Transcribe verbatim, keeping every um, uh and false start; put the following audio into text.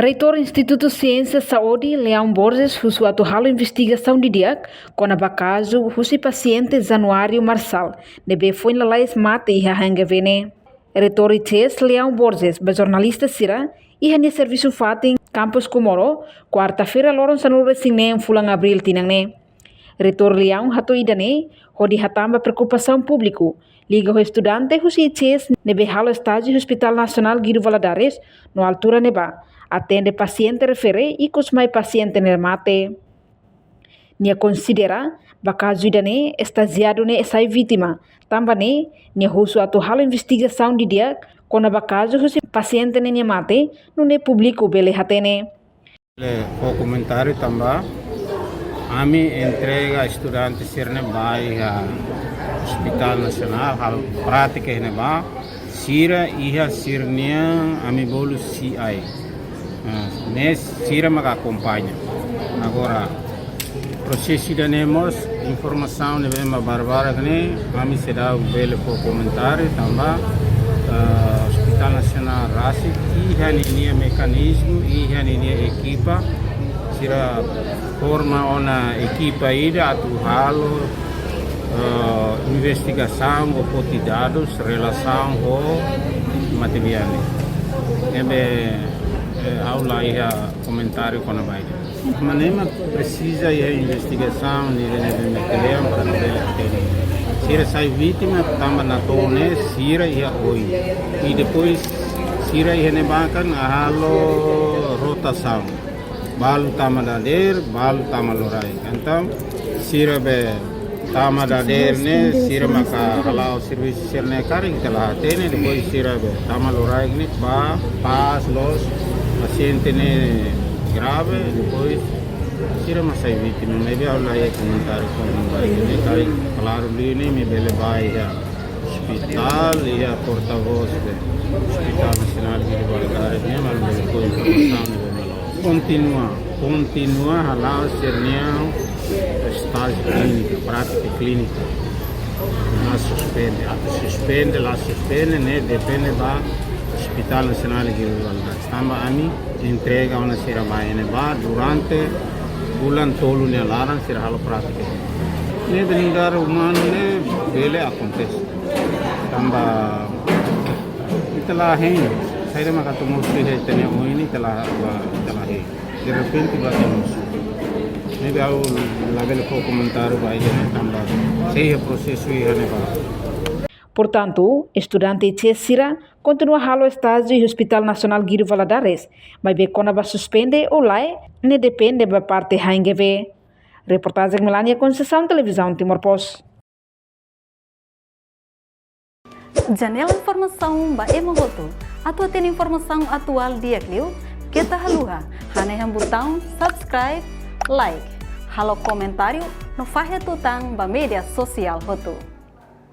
Reitór Institutu Siénsia Saúde, Leão Borges, husu atu halo investigasaun didi'ak kona-ba kazu husi pasiente Januário Marçal, ne'ebé foin lalais mate iha H N G V ne'e. Reitór I C S, Leão Borges, ba jornalista sira iha nia servisu fatin, Kampus Comoro, kuarta-feira loron sanulu-resin-neen fulan Abríl tinan ne'e. Reitór Leão hato'o ida-ne'e hodi hatán ba preokupasaun públiku liga ho estudante husi I C S ne'ebé halo estájiu Hospital Nasionál Guido Valadares no altura ne'ebá atende pasiente refere ikus mai pasiente ne'e mate. Nia konsidera ba kazu ida-ne'e estajiadu ne'e sai vítima, tanba ne'e nia husu atu halo investigasaun didi'ak kona-ba kazu husi pasiente ne'e nia mate, nune'e públiku bele hatene. Bele fó komentáriu tanba ami entrega estudante sira-ne'e ba iha Hospital Nasionál, halo prátika iha ne'ebá, sira iha sira-nia ami bolu C I. Ah, ne'e sira maka akompaña. Agora, prosesu ida-ne'e mós, informasaun ne'ebé mak barbarak ne'e, ami seidauk bele fó komentáriu tanba, ah, Hospital Nasionál rasik iha ninia mekanizmu, iha ninia ekipa, sira forma ona ekipa ida atu halo, eh, investigasaun ou foti dadus relasaun ho mate-bian ne'e. Ne'ebé, eh, ha'u la iha komentáriu kona-ba ida. Mak ne'e mak presiza iha investigasaun ne'e, ne'ebé mak kle'an para bele hatene. Sira sai vítima tanba natoon ne'e sira iha oin. I depois sira iha ne'ebá kan halo rotasaun. Balu tama dadeer, balu tama loraik. Entaun, sira be tama dadeer ne'e, sira maka hala'o servisu sira-ne'e karik ita la hatene, depois sira be tama loraik ne'e, ba, pas, loos, pasiente ne'e grave, depois sira mak sai vítima, maibé ha'u la iha komentáriu kona-ba ida-ne'e, karik klaru liu ne'e, ami bele ba iha ospitál, iha portavós be Hospital Nasionál Guido Valadares ne'e, mak bele fó informasaun ne'e be melo. Kontinua, kontinua hala'o sira-nia estájiu klínika, prátika klínika. La suspende, atu suspende, la suspende, ne'e depende ba Hospital Nasionál Guido Valadares. Tanba ami entrega ona sira ba iha ne'ebá durante fulan tolu nia laran sira halo prátika. Ne'e be nu'udar umanu ne'e bele akontese. Tanba ita la hein, saida maka atu mosu iha ita-nia oin ne'e ita la, ita la hein. Derrepente ba ita mosu. Ne'ebé ha'u labele fó komentáriu ba ida-ne'e tanba sei iha prosesu iha ne'ebá. Portantu, estudante I C S sira kontinua halo estájiu iha Hospital Nasionál Guido Valadares, maibé kona-ba suspende ou lae, ne'e depende ba parte H N G V. Reportajen Melania Conceição, Televizaun Timor Post. Janela informasaun ba ema hotu. Atu hatene informasaun atuál di'ak liu, keta haluha hanehan butaun subscribe, like, halo komentáriu no fahe tutan ba média sosiál hotu.